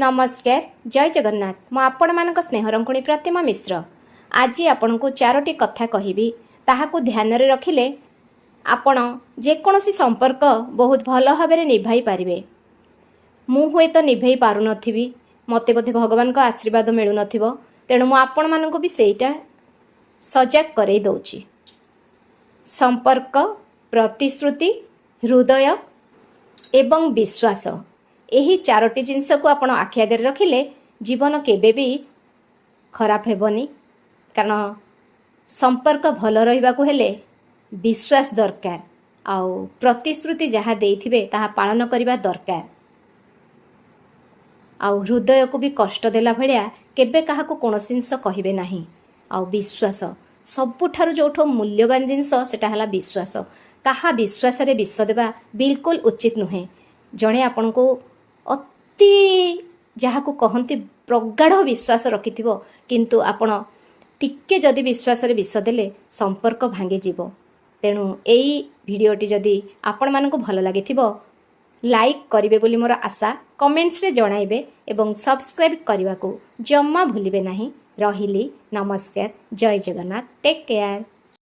ନମସ୍କାର, ଜୟ ଜଗନ୍ନାଥ। ମୁଁ ଆପଣମାନଙ୍କ ସ୍ନେହରଙ୍କୁଣୀ ପ୍ରତିମା ମିଶ୍ର। ଆଜି ଆପଣଙ୍କୁ ଚାରୋଟି କଥା କହିବି। ତାହାକୁ ଧ୍ୟାନରେ ରଖିଲେ ଆପଣ ଯେକୌଣସି ସମ୍ପର୍କ ବହୁତ ଭଲ ଭାବରେ ନିଭାଇ ପାରିବେ। ମୁଁ ହୁଏତ ନିଭେଇ ପାରୁନଥିବି, ମୋତେ ବୋଧେ ଭଗବାନଙ୍କ ଆଶୀର୍ବାଦ ମିଳୁନଥିବ। ତେଣୁ ମୁଁ ଆପଣମାନଙ୍କୁ ବି ସେଇଟା ସଜାଗ କରେଇ ଦେଉଛି। ସମ୍ପର୍କ, ପ୍ରତିଶ୍ରୁତି, ହୃଦୟ ଏବଂ ବିଶ୍ୱାସ, ଏହି ଚାରୋଟି ଜିନିଷକୁ ଆପଣ ଆଖି ଆଗରେ ରଖିଲେ ଜୀବନ କେବେ ବି ଖରାପ ହେବନି। କାରଣ ସମ୍ପର୍କ ଭଲ ରହିବାକୁ ହେଲେ ବିଶ୍ୱାସ ଦରକାର, ଆଉ ପ୍ରତିଶ୍ରୁତି ଯାହା ଦେଇଥିବେ ତାହା ପାଳନ କରିବା ଦରକାର, ଆଉ ହୃଦୟକୁ ବି କଷ୍ଟ ଦେଲା ଭଳିଆ କେବେ କାହାକୁ କୌଣସି ଜିନିଷ କହିବେ ନାହିଁ। ଆଉ ବିଶ୍ୱାସ ସବୁଠାରୁ ଯେଉଁଠୁ ମୂଲ୍ୟବାନ ଜିନିଷ, ସେଟା ହେଲା ବିଶ୍ୱାସ। କାହା ବିଶ୍ୱାସରେ ବିଷ ଦେବା ବିଲକୁଲ ଉଚିତ ନୁହେଁ। ଜଣେ ଆପଣଙ୍କୁ ଅତି, ଯାହାକୁ କହନ୍ତି, ପ୍ରଗାଢ଼ ବିଶ୍ୱାସ ରଖିଥିବ, କିନ୍ତୁ ଆପଣ ଟିକେ ଯଦି ବିଶ୍ୱାସରେ ବିଷ ଦେଲେ ସମ୍ପର୍କ ଭାଙ୍ଗିଯିବ। ତେଣୁ ଏଇ ଭିଡ଼ିଓଟି ଯଦି ଆପଣମାନଙ୍କୁ ଭଲ ଲାଗିଥିବ, ଲାଇକ୍ କରିବେ ବୋଲି ମୋର ଆଶା। କମେଣ୍ଟସରେ ଜଣାଇବେ ଏବଂ ସବସ୍କ୍ରାଇବ୍ କରିବାକୁ ଜମା ଭୁଲିବେ ନାହିଁ। ରହିଲି, ନମସ୍କାର, ଜୟ ଜଗନ୍ନାଥ, ଟେକ୍ କେୟାର।